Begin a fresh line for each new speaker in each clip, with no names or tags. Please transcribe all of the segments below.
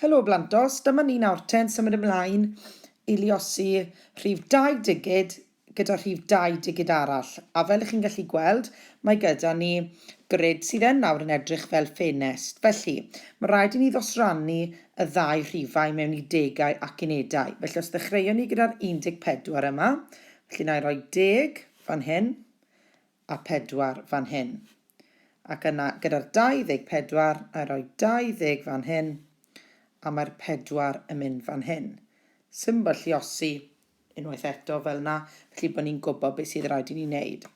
Helo blantos, dyma ni nawr te'n symud ymlaen i luosi rhif dau digid gyda rhif dau digid arall. A fel ych chi'n gallu gweld, mae gyda ni grid sydd yn nawr yn edrych fel ffenest. Felly, mae rhaid i ni ddosrannu y ddau rhifau mewn i degau ac unedau. Felly os ddechreuon ni gyda'r 14 yma, felly na i roi deg fan hyn, a 4 fan hyn. Ac yna gyda'r 24, a rhoi 20 fan hyn, a mae'r 4 yn mynd fan hyn. Symbol lluosi unwaith eto fel yna, felly bod ni'n gwybod beth sydd rhaid i ni wneud.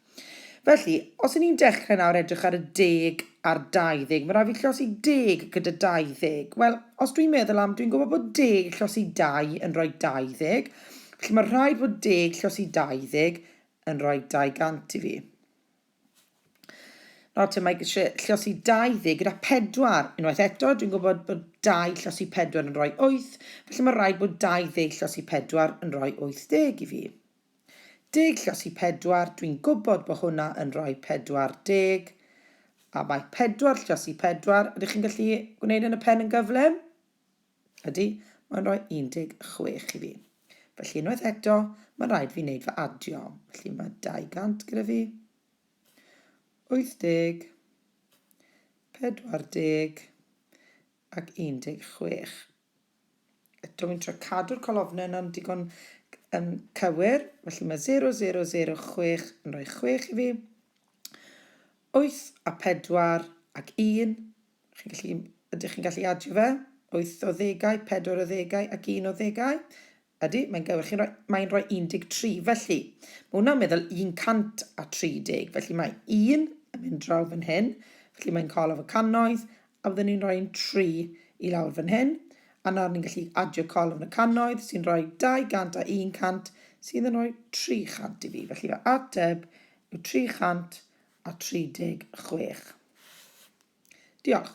Felly, os y'n ni'n dechrau nawr edrych ar y deg a'r 20, mae rhaid fi llosi deg gyda 20. Wel, os dwi'n meddwl am, dwi'n gwybod bod deg llosi 2 yn rhoi 20, felly mae rhaid bod deg llosi 20 yn rhoi 200 i fi. Nawr te, mae eisiau llosi 20 gyda 4. Unwaith eto, dwi'n gwybod bod 2 llosi 4 yn rhoi 8, felly mae rhaid bod 20 llosi 4 yn rhoi 80 i fi. 10 llosi 4, dwi'n gwybod bod hwnna yn rhoi 40, a mae 4 llosi 4, ydych chi'n gallu gwneud yn y pen yn gyflym? Ydy, mae'n rhoi 16 i fi. Felly unwaith eto, mae'n rhaid fi wneud fy adio. Felly mae 200 gyda fi, 80, 40 ac 16. Eto fi'n trio cadw'r colofnau yna'n digon um, cywir, felly mae 0, 0, 0, 6 yn rhoi 6 i fi. 8 a 4 ac 1 Chi'n gallu, ydych chi'n gallu adio fe? 8 o ddegau, 4 o ddegau ac 1 o ddegau? Ydy, mae'n gywir. Chi'n rhoi, mae'n rhoi 13. Felly, mae hwnna'n meddwl 130. Felly mae 1 yn mynd draw fan hyn. Felly mae'n colofn y cannoedd, a byddwn ni'n rhoi 3 i lawr fan hyn. A nawr ni'n gallu adio colofn y cannoedd sy'n rhoi 200 a 100 sydd yn rhoi 300 i fi. Felly fy ateb yw 336. Diolch.